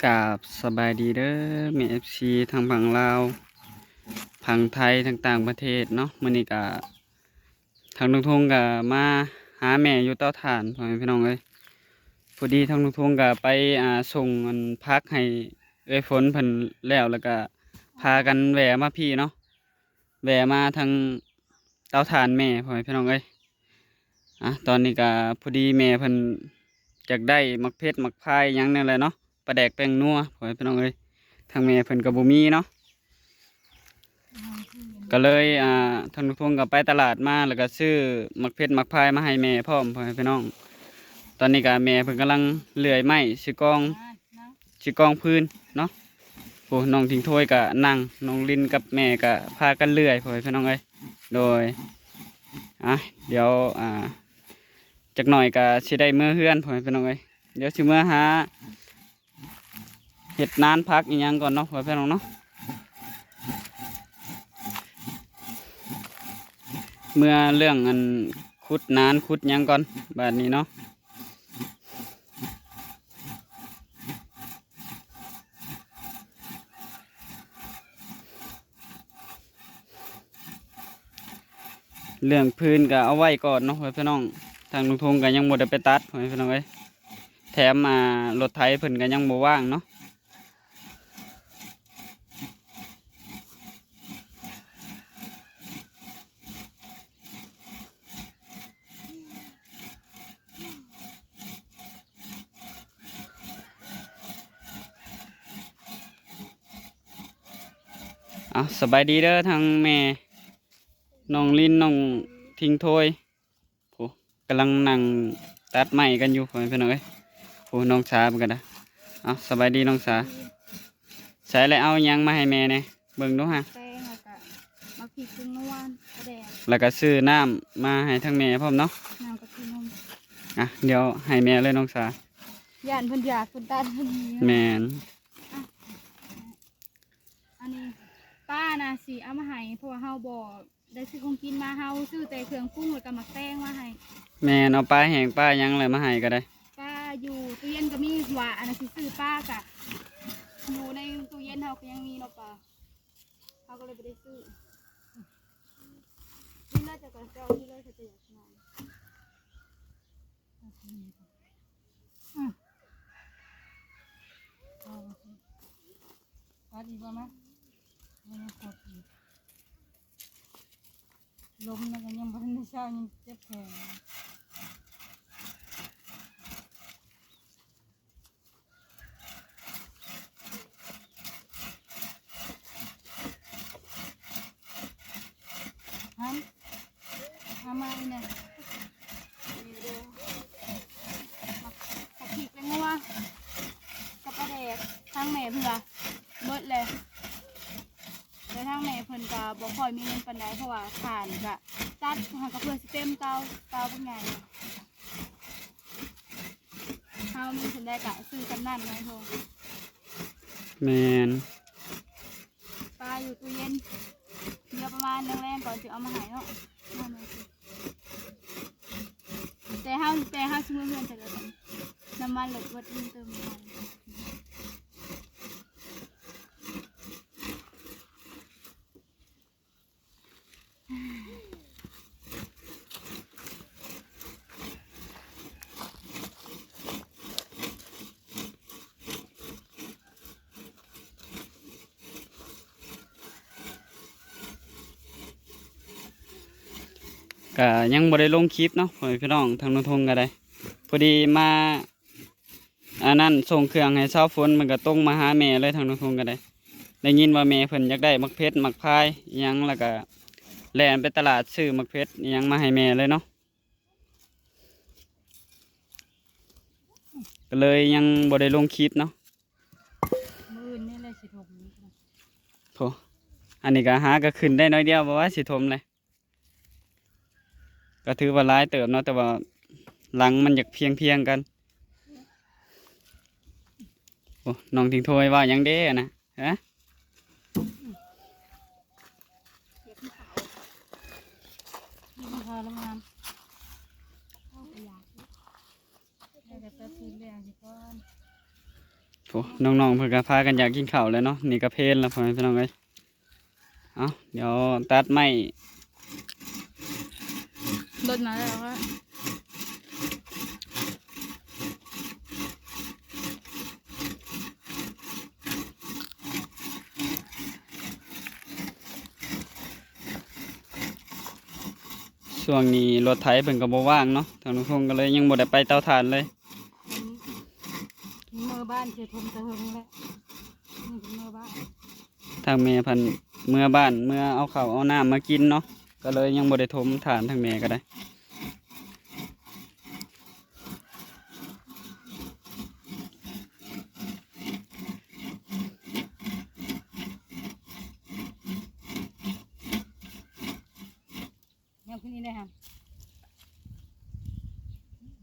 ກາບສະບາຍດີເດີແມ່ເອັຟຊີ ທັງຝັ່ງລາວ ຝັ່ງໄທ ທັງຕ່າງປະເທດເນາະ. ມື້ນີ້ກະທາງນ້ອງທຸງກະມາຫາແມ່ຢູ່ເຕົາຖ່ານ ພໍ່ແມ່ພີ່ນ້ອງເອີຍ. ພໍດີທາງນ້ອງທຸງກະໄປ ອ່າ ສົ່ງອັນຜັກໃຫ້ເອື້ອຍຝົນເພິ່ນແລ້ວ ແລ້ວກະພາກັນແວ່ມາພີ້ເນາະ. ແວ່ມາທາງເຕົາຖ່ານແມ່ ພໍ່ແມ່ພີ່ນ້ອງເອີຍ. ອ່ະ ຕອນນີ້ກະພໍດີແມ່ເພິ່ນຢາກໄດ້ໝາກເຜັດໝາກພາຍຫຍັງແນວແຫຼະເນາະ, ປາແດກແປ້ງນົວ ພໍ່ແມ່ພີ່ນ້ອງເອີຍ. ທາງແມ່ເພິ່ນກະບໍ່ມີເນາະ ກະເລີຍ ອ່າ ທາງລຸງທົງກະໄປຕະຫຼາດມາ ແລ້ວກະຊື້ໝາກເຜັດໝາກພາຍມາໃຫ້ແມ່ພ້ອມ ພໍ່ແມ່ພີ່ນ້ອງ. ຕອນນີ້ກະແມ່ເພິ່ນກຳລັງເລື່ອຍໄມ້ ຊິກອງ ຊິກອງຟືນເນາະ. ໂອ້ ນ້ອງທິງໂທຍກະນັ່ງ, ນ້ອງລິນກັບແມ່ກະພາກັນເລື່ອຍ ພໍ່ແມ່ພີ່ນ້ອງເອີຍ. ໂດຍ ອ່ະ ດຽວ ອ່າ ຈັກໜ້ອຍກະຊິໄດ້ເມືອເຮືອນ ພໍ່ແມ່ພີ່ນ້ອງເອີຍ. ດຽວຊິເມືອຫາເຮັດນານຜັກອີ່ຫຍັງກ່ອນເນາະ ພໍ່ແມ່ພີ່ນ້ອງເນາະ. ເມືອເລື່ອງອັນຂຸດນານຂຸດຫຍັງກ່ອນ ບາດນີ້ເນາະ. ເລື່ອງຟືນກະເອົາໄວ້ກ່ອນເນາະ ພໍ່ແມ່ພີ່ນ້ອງ. ທາງລຸງທົງກະຍັງບໍ່ໄດ້ໄປຕັດ ພໍ່ແມ່ພີ່ນ້ອງເອີຍ. ແຖມ ອ່າ ລົດໄຖເພິ່ນກະຍັງບໍ່ວ່າງເນາະ. ເອົາ ສະບາຍດີເດີ ທັງແມ່ນ້ອງລິນ ນ້ອງທິງໂທຍ. ໂອ້ ກຳລັງນັ່ງຕັດໄມ້ກັນຢູ່ ພໍ່ແມ່ພີ່ນ້ອງເອີຍ. ໂອ້ ນ້ອງສາເພິ່ນກະໄດ້. ເອົາ ສະບາຍດີນ້ອງສາ. ໃສ່ແລ້ວເອົາຫຍັງມາໃຫ້ແມ່ແດ່ ເບິ່ງດູຫາ. ແປ້ງ ແລ້ວກະໝາກພິກ ເຄື່ອງນົວ ປາແດກ ແລ້ວກະຊື້ນ້ຳມາໃຫ້ທັງແມ່ພ້ອມເນາະ. ນ້ຳກະທິນົມ. ອ່ະ ດຽວໃຫ້ແມ່ເລີຍນ້ອງສາ. ຢ້ານເພິ່ນຢາກ ເພິ່ນຕັດເພິ່ນ. ແມ່ນ. ອ່ະ ອັນນີ້ປ້ານະຊິເອົາມາໃຫ້ ເພາະວ່າເຮົາບໍ່ ໄດ້ຊື້ຂອງກິນມາ ເຮົາຊື້ແຕ່ເຄື່ອງປຸງ ແລ້ວກະໝາກແຕງມາໃຫ້. ແມ່ນ ເອົາປາແຫ້ງປາຫຍັງແຫຼະມາໃຫ້ກະໄດ້. ປາຢູ່ຕູ້ເຢັນກະມີ ວ່າອັນນັ້ນຊິຊື້ປາກະ ຢູ່ໃນຕູ້ເຢັນເຮົາກະຍັງມີເນາະປາ, ເຮົາກະເລີຍບໍ່ໄດ້ຊື້. ນີ້ໜ້າຈະກະເຈົ້ານີ້ເລີຍ ເຂົາຈະຢາກນອນ. ອືມ ເອົາ ເອົາ ຕັດອີກບໍ່ມະ? ຍັງປົວອີກ. ລົມນະກະຍັງບໍ່ທັນໄດ້ເຊົາ ຍັງເຈັບແຂນ. ຫັ້ນ ເອົາມາອີກແນ່. ນີ້ເດີ ໝາກ ໝາກພິກແປ້ງນົວ ກັບປາແດກ ທາງແມ່ເພິ່ນວ່າເບິດແລ້ວ. ແຕ່ທາງແມ່ເພິ່ນກະບໍ່ຄ່ອຍມີເງິນປານໃດ ເພາະວ່າຖ່ານກະຕັດຫັ້ນກະເພື່ອຊິເຕັມເຕົາ ເຕົາບັກໃຫຍ່. ເຮົາມີສ່ຳໃດກະຊື້ສ່ຳນັ້ນເນາະ. ແມ່ນ. ປາຢູ່ຕູ້ເຢັນ ດຽວປະມານແລງໆກ່ອນຊິເອົາມາໃຫ້ເນາະ. ແຕ່ເຮົາ ແຕ່ເຮົາຊິເມືອເຮືອນແຕ່ລະ ນ້ຳມັນລົດເບິດ ເຕີມນ້ຳມັນ. ກະຍັງບໍ່ໄດ້ລົງຄລິບເນາະ ພໍ່ແມ່ພີ່ນ້ອງ. ທາງນ້ອງທົງກະໄດ້ ພໍດີມາ ອັນນັ້ນ ສົ່ງເຄື່ອງໃຫ້ຊາວຝົນ ມັນກະຕົງມາຫາແມ່ເລີຍ ທາງນ້ອງທົງກະໄດ້. ໄດ້ຍິນວ່າແມ່ເພິ່ນຢາກໄດ້ໝາກເຜັດໝາກພາຍອີ່ຫຍັງ ແລ້ວກະແລ່ນໄປຕະຫຼາດຊື້ໝາກເຜັດອີ່ຫຍັງມາໃຫ້ແມ່ເລີຍເນາະ. ກະເລີຍຍັງບໍ່ໄດ້ລົງຄລິບເນາະ. ມື້ອື່ນນີ້ແຫຼະຊິຖົມ. ໂອ້ ອັນນີ້ກະຫາກະຂຶ້ນໄດ້ໜ້ອຍດຽວ ບໍ່ວ່າຊິຖົມເລີຍ. ກະຖືວ່າຫຼາຍເຕີບເນາະ ແຕ່ວ່າຫຼັງມັນຢາກພຽງໆກັນ. ໂອ້ ນ້ອງທິງໂທຍວ່າຫຍັງເດ້ນະ ຮະ? ກິນເຂົ້າງາມ. ເອົາໄປຢາກ ແລ້ວກະຕັດສິນແລ້ວຊິກ່ອນ. ໂອ້ ນ້ອງໆເພິ່ນກໍພາກັນຢາກກິນເຂົ້າແລ້ວເນາະ. ນີ້ກໍເພນແລ້ວ ພໍ່ແມ່ພີ່ນ້ອງເອີຍ. ເອົ້າ ດຽວຕັດໄມ້ ລົດມາແລ້ວ. ຊ່ວງນີ້ລົດໄຖເພິ່ນກໍບໍ່ວ່າງເນາະ, ທາງລຸງພົງກໍເລີຍຍັງບໍ່ໄດ້ໄປເຕົາຖ່ານເລີຍ. ເມືອບ້ານ ຊິຖົມແຕ່ເຫິງແລ້ວ ເມືອບ້ານ. ທາງແມ່ເພິ່ນເມືອບ້ານ ເມືອເອົາເຂົ້າເອົານ້ຳມາກິນເນາະ, ກໍເລີຍຍັງບໍ່ໄດ້ຖົມຖ່ານ ທາງແມ່ກໍໄດ້. ຍາມຄືນນີ້ໄດ້ຫະ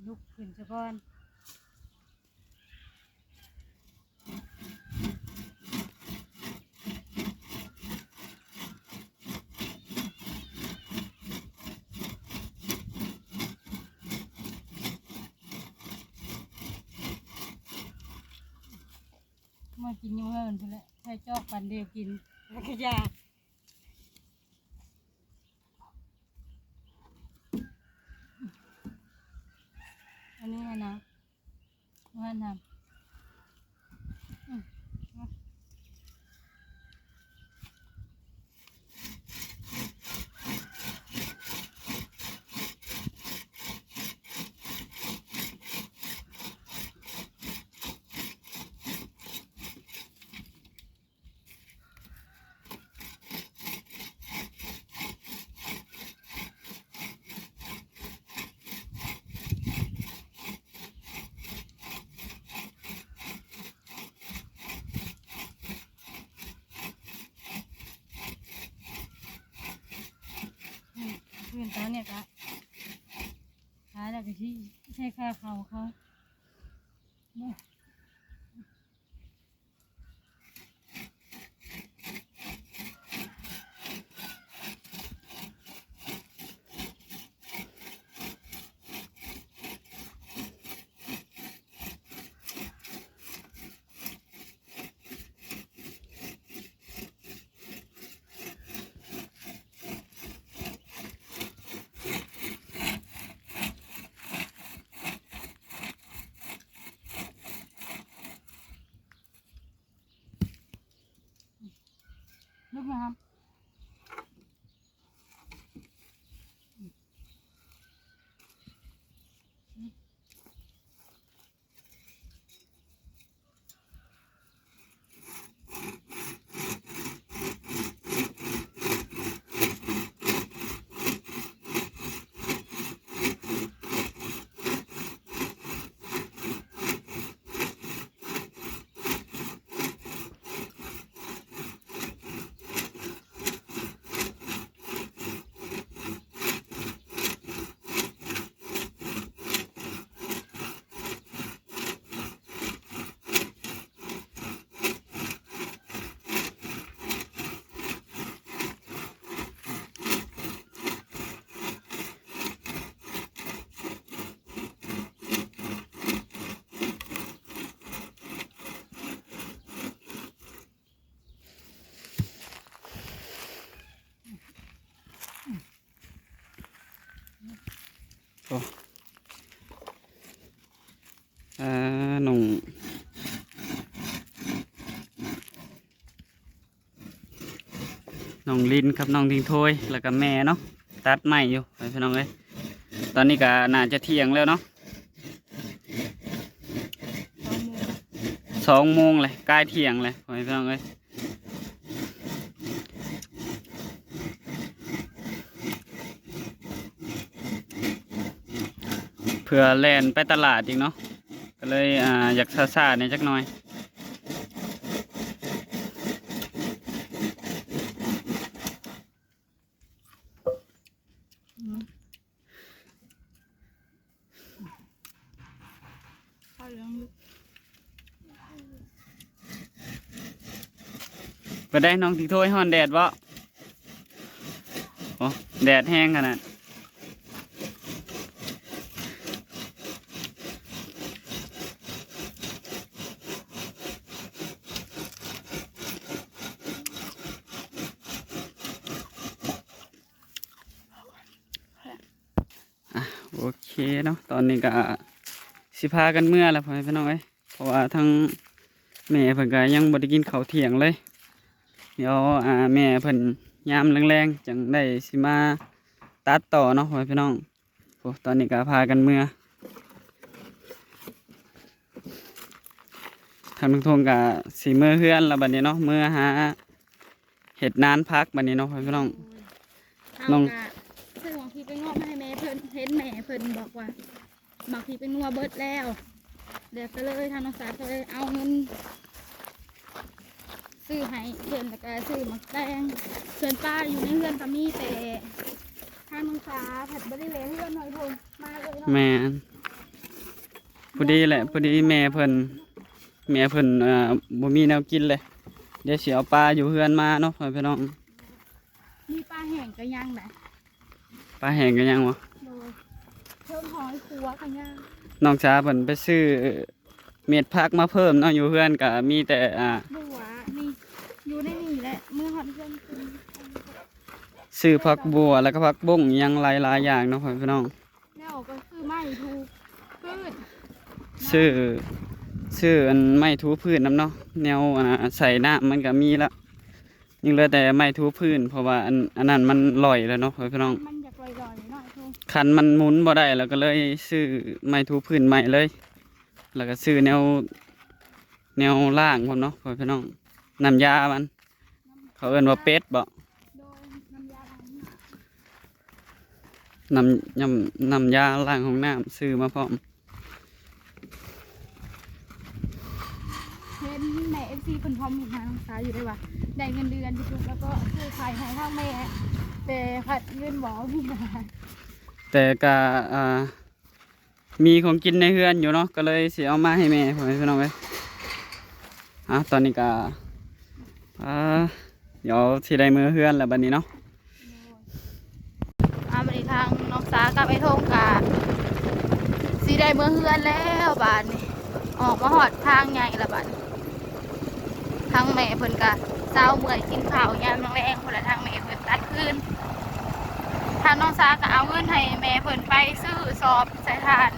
ລຸກຂຶ້ນສະກ່ອນ. ມາກິນຢູ່ເຮືອນພຸ້ນແຫຼະ ໃສ່ຈອກປັນດຽວກິນ ແລ້ວກໍຢາກ. ອັນນີ້ນະ ວ່ານຳ ອືມ ອືມ ເປັນຕາເນຍກະ ຂາຍແລ້ວກະຊິໃສ່ຄ່າເຂົ້າເຂົາ. ລຸກມາຫາ ໂອ້ ອ່າ ນ້ອງ ນ້ອງລິນກັບນ້ອງທິງໂທຍ ແລ້ວກໍແມ່ເນາະ ຕັດໄມ້ຢູ່ ພີ່ນ້ອງເອີຍ. ຕອນນີ້ກໍໜ້າຈະທ່ຽງແລ້ວເນາະ ສອງໂມງແລ້ວ ກາຍທ່ຽງແລ້ວ ພີ່ນ້ອງເອີຍ. ເພື່ອແລ່ນໄປຕະຫຼາດອີກເນາະ ກໍເລີຍ ອ່າ ຢາກຊ້າໆແດ່ຈັກໜ່ອຍ. ເປັນໃດ ນ້ອງທິງໂທຍ ຮ້ອນແດດບໍ່? ໂອ້ ແດດແຮງຂະໜາດ. ໂອເຄເນາະ ຕອນນີ້ກໍຊິພາກັນເມືອແລ້ວ ພໍ່ແມ່ພີ່ນ້ອງເອີຍ ເພາະວ່າທາງແມ່ເພິ່ນກໍຍັງບໍ່ໄດ້ກິນເຂົ້າທ່ຽງເລີຍ. ດຽວ ອ່າ ແມ່ເພິ່ນຍາມແລງໆ ຈັ່ງໄດ້ຊິມາຕັດຕໍ່ເນາະ ພໍ່ແມ່ພີ່ນ້ອງ. ໂອ້ ຕອນນີ້ກໍພາກັນເມືອ ທາງລຸງທົງກໍຊິເມືອເຮືອນແລ້ວບັດນີ້ເນາະ ເມືອຫາເຮັດນານຜັກບັດນີ້ເນາະ ພໍ່ແມ່ພີ່ນ້ອງ. ເຮົາກໍຊື້ໝາກພິກໄປງອກມາໃຫ້ແມ່ເພິ່ນ ເຫັນແມ່ເພິ່ນບອກວ່າໝາກພິກໄປງົວເບິດແລ້ວ ແລ້ວກໍເລີຍທາງນ້ອງສາກໍເລີຍເອົາເງິນ ຊື້ໃຫ້ເພິ່ນ ແລ້ວກໍຊື້ໝາກແຕງ ສ່ວນປາຢູ່ໃນເຮືອນກໍມີ ແຕ່ທາງນ້ອງສາພັດບໍ່ໄດ້ແວ່ເຮືອນນ້ອຍໂພດ ມາເລີຍເນາະ. ແມ່ນ ພໍດີແຫຼະ ພໍດີແມ່ເພິ່ນ ແມ່ເພິ່ນ ເອີ ບໍ່ມີແນວກິນເລີຍ ດຽວຊິເອົາປາຢູ່ເຮືອນມາເນາະ ພໍ່ແມ່ພີ່ນ້ອງ. ມີປາແຫ້ງກໍຍັງໄດ໋ ປາແຫ້ງກໍຍັງບໍ່? ໂດຍ ເພິ່ນຫອຍຄົວກໍຍັງ. ນ້ອງສາເພິ່ນໄປຊື້ເມັດຜັກມາເພີ່ມເນາະ ຢູ່ເຮືອນກໍມີແຕ່ ອ່າ ບົວນີ້ ຢູ່ໃນນີ້ແຫຼະ ເມືອຮອດເຮືອນເພິ່ນ ຊື້ຜັກບົວ ແລ້ວກໍຜັກບົ້ງ ອີ່ຫຍັງຫຼາຍໆຢ່າງເນາະ ພໍ່ແມ່ພີ່ນ້ອງ. ແລ້ວກໍຊື້ໄມ້ຖູພື້ນ ຊື້ ຊື້ອັນໄມ້ຖູພື້ນນຳເນາະ ແນວ ອັນ ໃສ່ນ້ຳມັນກໍມີລະ ຍັງເຫຼືອແຕ່ໄມ້ຖູພື້ນ ເພາະວ່າອັນ ອັນນັ້ນມັນລ່ອຍແລ້ວເນາະ ພໍ່ແມ່ພີ່ນ້ອງ. ມັນຢາກລ່ອຍໆເນາະ ຄັນມັນໝູນບໍ່ໄດ້ ແລ້ວກໍເລີຍຊື້ໄມ້ຖູພື້ນໃໝ່ເລີຍ ແລ້ວກໍຊື້ແນວ ແນວລ້າງພ້ອມເນາະ ພໍ່ແມ່ພີ່ນ້ອງ. ນ້ຳຢາມັນ ເຂົາເອີ້ນວ່າເປັດບໍ່? ໂດຍ ນ້ຳຢາລ້າງຫ້ອງນ້ຳ ນ້ຳ ນ້ຳ ນ້ຳຢາລ້າງຫ້ອງນ້ຳ ຊື້ມາພ້ອມ. ເຫັນແມ່ເອັຟຊີເພິ່ນຄອມເມັນຫານ້ອງສາຢູ່ເດ້ວ່າ ໄດ້ເງິນເດືອນຢູ່ ແລ້ວກໍຊື້ໄຂ່ໃຫ້ທາງແມ່ ແຕ່ພັດເງິນບໍ່ມີ. ແຕ່ກະ ອ່າ ມີຂອງກິນໃນເຮືອນຢູ່ເນາະ ກໍເລີຍຊິເອົາມາໃຫ້ແມ່ ພໍ່ແມ່ພີ່ນ້ອງເອີຍ. ອ່າ ຕອນນີ້ກໍ ອ່າ ດຽວຊິໄດ້ເມືອເຮືອນແລ້ວບັດນີ້ເນາະ. ອ່າ ບັດນີ້ທາງນ້ອງສາກັບອ້າຍທົງກໍຊິໄດ້ເມືອເຮືອນແລ້ວບາດນີ້ ອອກມາຮອດທາງໃຫຍ່ແລ້ວບາດນີ້. ທາງແມ່ເພິ່ນກະເຊົາເມື່ອຍກິນເຂົ້າຍາມແລງພຸ້ນລະ ທາງແມ່ເພິ່ນຕັດຄືນ. ທາງນ້ອງສາກະເອົາເງິນໃຫ້ແມ່ເພິ່ນໄປຊື້ສອບໃສ່ຖ່ານ.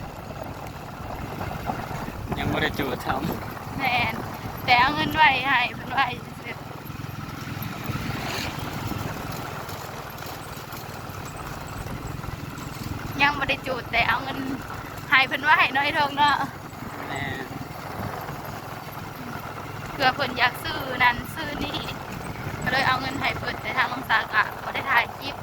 ຍັງບໍ່ໄດ້ຈູດຊ້ຳ. ແມ່ນ ແຕ່ເອົາເງິນໄວ້ໃຫ້ເພິ່ນໄວ້ຊື່ໆ. ຍັງບໍ່ໄດ້ຈູດ ແຕ່ເອົາເງິນໃຫ້ເພິ່ນໄວ້ເນາະ ໄອ້ທົງເນາະ. ແມ່ນ ເພື່ອເພິ່ນຢາກຊື້ນັ້ນຊື້ນີ້ ກໍເລີຍເອົາເງິນໃຫ້ເພິ່ນ ແຕ່ທາງນ້ອງສາກະບໍ່ໄດ້ຖ່າຍຄລິບ.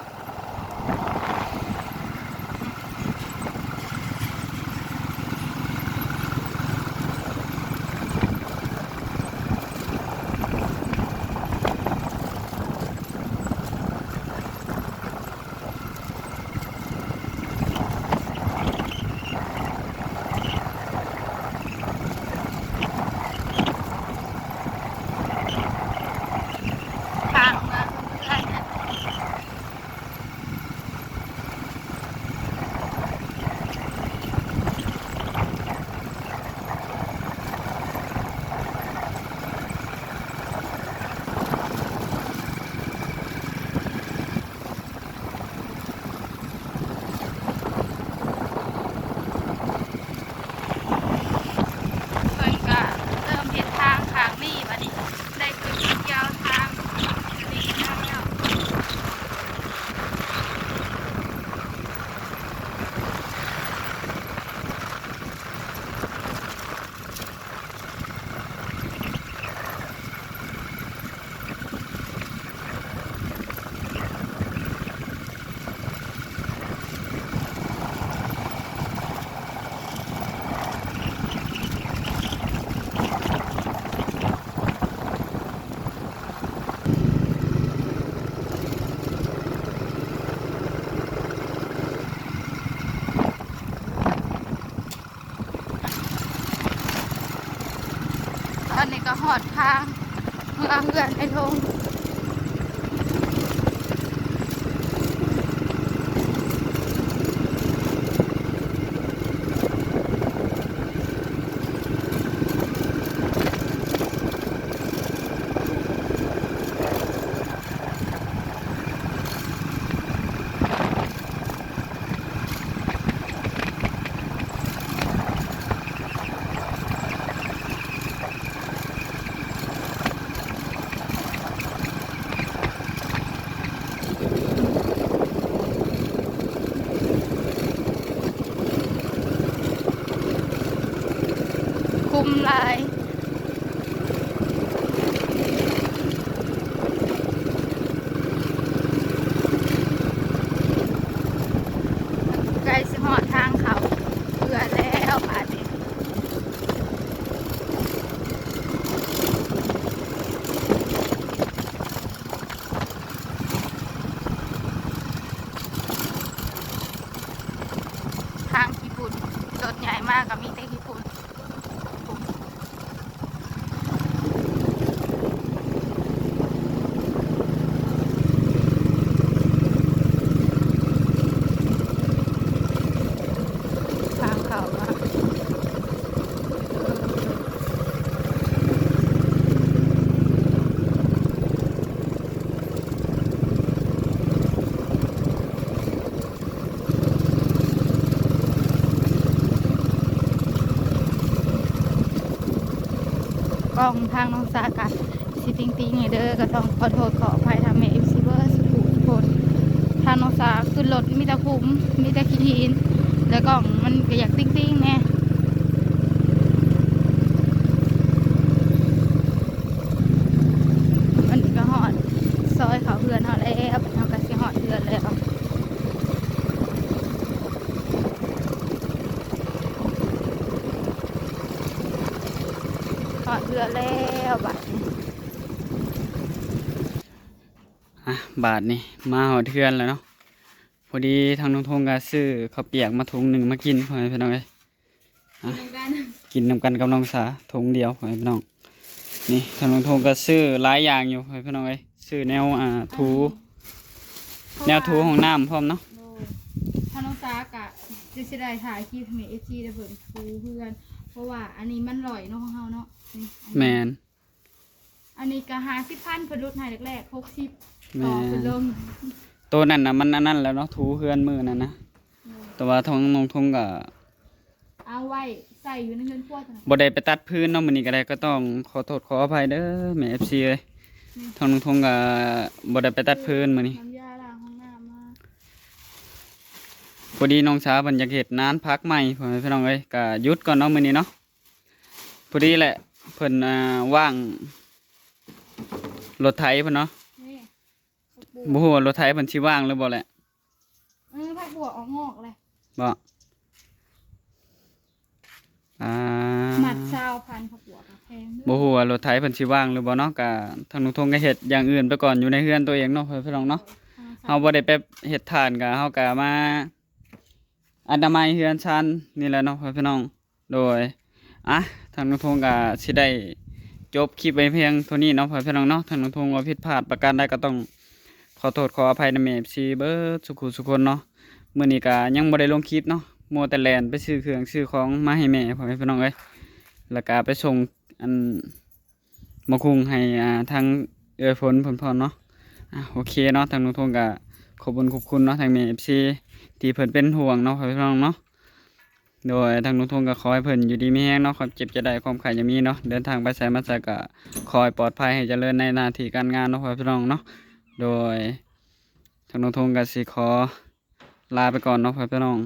ທາງເມືອເຮືອນ. ເພິ່ນກະເລີ່ມເຮັດທາງຂ້າງນີ້ ບາດນີ້ໄດ້ຂຶ້ນກ່ຽວທາງນີ້ແລ້ວ. ຕອນນີ້ກໍຮອດທາງເມືອເຮືອນໄອ້ທົງ. ເ ຫຼາຍ. ໃກ້ຊິຮອດທາງເຂົ້າເຮືອນແລ້ວບາດນີ້. ທາງຂີ້ຝຸ່ນ ລົດໃຫຍ່ມາກໍມີແຕ່ຂີ້ຝຸ່ນ. ທາງເຂົ້າມາ ກ້ອງທາງນ້ອງສາກະຊິຕິງໆ ໃຫ້ເດີ ກໍຕ້ອງຂໍໂທດຂໍອະໄພທາງແມ່ເອັຟຊີເບີດສຸກຜູ້ສຸກຄົນ. ທາງນ້ອງສາຂຶ້ນລົດມີແຕ່ຂຸມ ມີແຕ່ຂີ້ຫີນ ແລະກ້ອງມັນກໍຢາກຕິງໆ ແດ່. ອັນນີ້ກໍຮອດຊອຍເຂົ້າເຮືອນເຮົາແລ້ວ ບັດເຮົາກໍຊິຮອດເຮືອນແລ້ວ. ຮອດເຮືອນແລ້ວບາດນີ້. ອ່ະ ບາດນີ້ມາຮອດເຮືອນແລ້ວເນາະ. ພໍດີທາງນ້ອງທົງກໍຊື້ເຂົ້າປຽກມາຖົງໜຶ່ງມາກິນ ພໍ່ແມ່ພີ່ນ້ອງເອີຍ. ອ່ະ ກິນນຳກັນ ກິນນຳກັນກັບນ້ອງສາຖົງດຽວ ພໍ່ແມ່ພີ່ນ້ອງ. ນີ້ທາງນ້ອງທົງກໍຊື້ຫຼາຍຢ່າງຢູ່ ພໍ່ແມ່ພີ່ນ້ອງເອີຍ. ຊື້ແນວ ອ່າ ຖູ ແນວຖູຫ້ອງນ້ຳພ້ອມເນາະ. ໂດຍ ທາງນ້ອງສາກະຈະຊິໄດ້ຖ່າຍຄລິບໃຫ້ເອັຟຊີໄດ້ເບິ່ງຖູເຮືອນ ເພາະວ່າອັນນີ້ມັນຫຼອຍເນາະ ຂອງເຮົາເນາະ. ນີ້ ອັນນີ້ ແມ່ນ ອັນນີ້ກໍຫ້າສິບພັນ ເພິ່ນຫຼຸດໃຫ້ແລກໆ ຫົກສິບ ແມ່ນ ຕໍ່ເພິ່ນລົງ. ໂຕນັ້ນນະ ມັນອັນນັ້ນແລ້ວເນາະ ຖູເຮືອນມື້ນັ້ນນະ. ໂດຍ ແຕ່ວ່າທາງນ້ອງທົງກໍ ເອົາໄວ້ໃຊ້ຢູ່ໃນເຮືອນຄົວເທົ່ານັ້ນ ບໍ່ໄດ້ໄປຕັດຟືນເນາະ. ມື້ນີ້ກໍໄດ້ ກໍຕ້ອງຂໍໂທດຂໍອະໄພເດີແມ່ເອັຟຊີເອີຍ. ນີ້ ທາງນ້ອງທົງກໍບໍ່ໄດ້ໄປຕັດຟືນມື້ນີ້ ນ້ຳຢາລ້າງຫ້ອງນ້ຳມາ. ພໍດີນ້ອງສາເພິ່ນຢາກເຮັດນານຜັກໃໝ່ ພໍ່ແມ່ພີ່ນ້ອງເອີຍ ກໍຢຸດກ່ອນເນາະມື້ນີ້ເນາະ. ພໍດີແຫຼະ ເພິ່ນ ອ່າ ວ່າງລົດໄຖເພິ່ນເນາະ. ນີ້ ບໍ່ຮູ້ວ່າລົດໄຖເພິ່ນຊິວ່າງຫຼືບໍ່ແຫຼະ. ເອີ ຜັກບວບອອກງອກແລ້ວ ບໍ່? ອ່າ ມັດຊາວພັນ ຜັກບວບແພງເດີ. ບໍ່ຮູ້ວ່າລົດໄຖເພິ່ນຊິວ່າງຫຼືບໍ່ເນາະ. ກະທາງນ້ອງທົງກໍເຮັດຢ່າງອື່ນໄປກ່ອນຢູ່ໃນເຮືອນຕົວເອງເນາະ ພໍ່ແມ່ພີ່ນ້ອງເນາະ. ເຮົາບໍ່ໄດ້ໄປເຮັດຖ່ານ ກະເຮົາກະມາອະນາໄມເຮືອນຊານນີ້ແຫຼະເນາະ ພໍ່ແມ່ພີ່ນ້ອງ. ໂດຍ ອ່ະ ທາງນ້ອງທົງກໍຊິໄດ້ຈົບຄລິບໄວ້ພຽງເທົ່ານີ້ເນາະ ພໍ່ແມ່ພີ່ນ້ອງເນາະ. ທາງນ້ອງທົງວ່າຜິດພາດປະການໃດກໍຕ້ອງຂໍໂທດຂໍອະໄພນຳແມ່ເອັຟຊີເບິດສຸຂູສຸຄົນເນາະ. ມື້ນີ້ກໍຍັງບໍ່ໄດ້ລົງຄລິບເນາະ ມົວແຕ່ແລ່ນໄປຊື້ເຄື່ອງຊື້ຂອງມາໃຫ້ແມ່ ພໍ່ແມ່ພີ່ນ້ອງເອີຍ ແລ້ວກໍໄປສົ່ງອັນ ໝາກຫຸ່ງໃຫ້ ອ່າ ທາງເອື້ອຍຝົນເພິ່ນພ້ອມເນາະ. ອ່າ ໂອເຄເນາະ ທາງນ້ອງທົງກໍຂອບຄຸນຂອບຄຸນເນາະ ທາງແມ່ເອັຟຊີທີ່ເພິ່ນເປັນຫ່ວງເນາະ ພໍ່ແມ່ພີ່ນ້ອງເນາະ. ໂດຍ ທາງນ້ອງທົງກໍຂໍໃຫ້ເພິ່ນຢູ່ດີມີແຮງເນາະ ຄວາມເຈັບຈະໄດ້ ຄວາມໄຂ້ຢ່າມີເນາະ ເດີນທາງໄປໃສມາໃສກໍຂໍໃຫ້ປອດໄພ ໃຫ້ຈະເລີນໃນໜ້າທີ່ການງານເນາະ ພໍ່ແມ່ພີ່ນ້ອງເນາະ. ໂດຍ ທາງນ້ອງທົງກໍຊິຂໍ ລາໄປກ່ອນເນາະ ພໍ່ແມ່ພີ່ນ້ອງ.